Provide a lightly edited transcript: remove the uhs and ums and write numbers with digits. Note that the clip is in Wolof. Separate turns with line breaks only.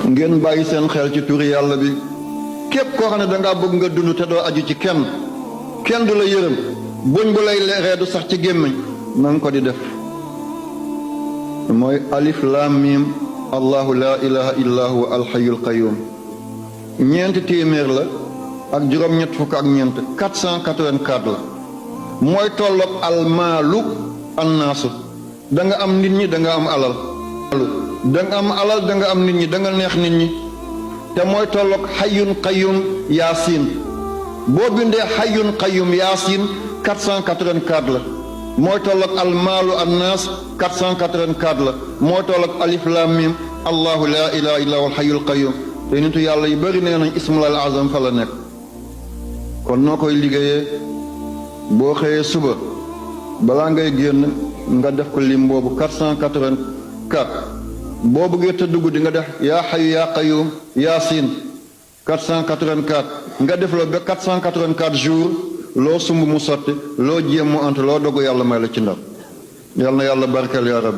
ngeen bàyyi seen xel ci turi yàlla bi képp koo xam ne dangaa bëgg nga dund te doo aju ci kenn du la yërëm buñ bu lay reedu sax ci gémmiñ na nga ko di def mooy alif lam mim allahu la ilaha illa huwa alxayul qayum ñeenti téeméer la ak juróom-ñett fukk ak ñeent 484 la mooy tolloog almaalu annaasu da nga am nit ñi da nga am alal da nga am alal da nga am nit ñi da nga neex nit ñi te mooy tolloog xayyun qayyum yaasin boo bindee xayyun qayyum yaasin 484 la mooy tolloog almaalu annaas 484 la mooy tolloog alif lam mim allahu la ilaha illa huwa alxayyul qayyum te nitu yàlla yu bëri nee nañ ismul azam fa la nekk kon noo koy liggéeyee boo xëyee suba balaa ngay génn nga def ko lim boobu 484 boo bëggee tëdd guddi nga def yaa xayu yaa qayyum yaasin 484 nga def la ba 484 jours loo sumb mu sotti loo jéem mu ant loo dogu yàlla may la ci ndam yal na yàlla barkeel yaa rabbi